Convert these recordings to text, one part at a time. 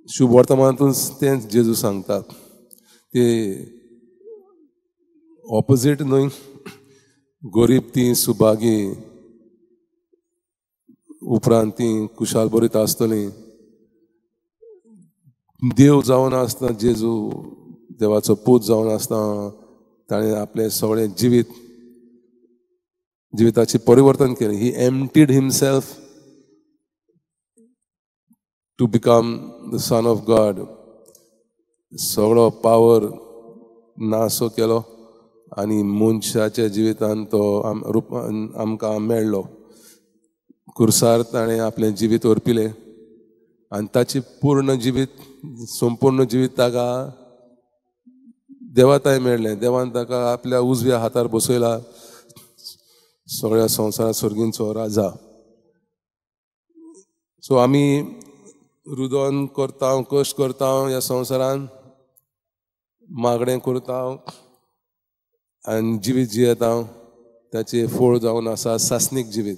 शुभ वर्तमानातून तें जेजू सांगतात, ते ऑपोजीट न्हय, गरीब ती सुभागी, उपरांत ती खुशाल बरीत आसतली. देव जावन आसतना, जेजू देवाचो पूत जावन आसतना ताणें आपलें सगळें जिवीत, जिविताचें परिवर्तन केलें. He emptied himself to become the son of God. सगळो पावर नासो केलो आनी मनशाच्या जिवितान तो आमकां मेळ्ळो. कुर्सार ताणें आपलें जिवीत अर्पिलें आनी ताची पूर्ण जिवीत, संपूर्ण जिवीत ताका देवाताय मेळ्ळें. देवान ताका आपल्या उजव्या हातार बसयला, सगळ्या संवसारांत सर्गींचो राजा. सो आमी रुदन करता, कश्ट करता ह्या संवसारान, मागणें करता आनी जिवीत जियेता, ताचें फळ जावन आसा सासणीक जिवीत.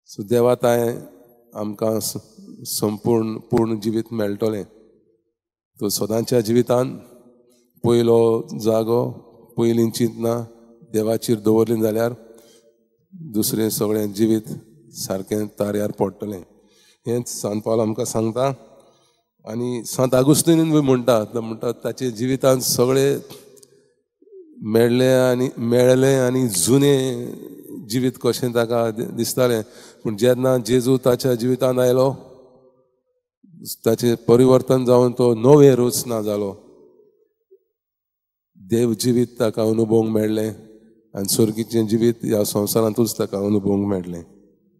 सो देवाताय आमकां संपूर्ण पूर्ण जिवीत मेळटलें. तो सदांच्या जिवितान पयलो जागो, पयलीं चिंतना देवाचेर दवरली जाल्यार दुसरें सगळें जिवीत सारकें ताऱ्यार पडटलें. हेंच सांत पावल आमकां सांगता. आनी सांत आगुस्तीनूय म्हणटा, म्हणटा ताचे जिवितान सगळे मेळ्ळे आनी मेळ्ळें आनी जुनें जिवीत कशें ताका दिसतालें, पूण जेन्ना जेजू ताच्या जिवितान आयलो, ताचें परिवर्तन जावन तो नवे रचना जालो. देव जिवीत ताका अनुभवूंक मेळ्ळें आनी सर्गीचें जिवीत ह्या संवसारांतूच ताका अनुभवूंक मेळ्ळें.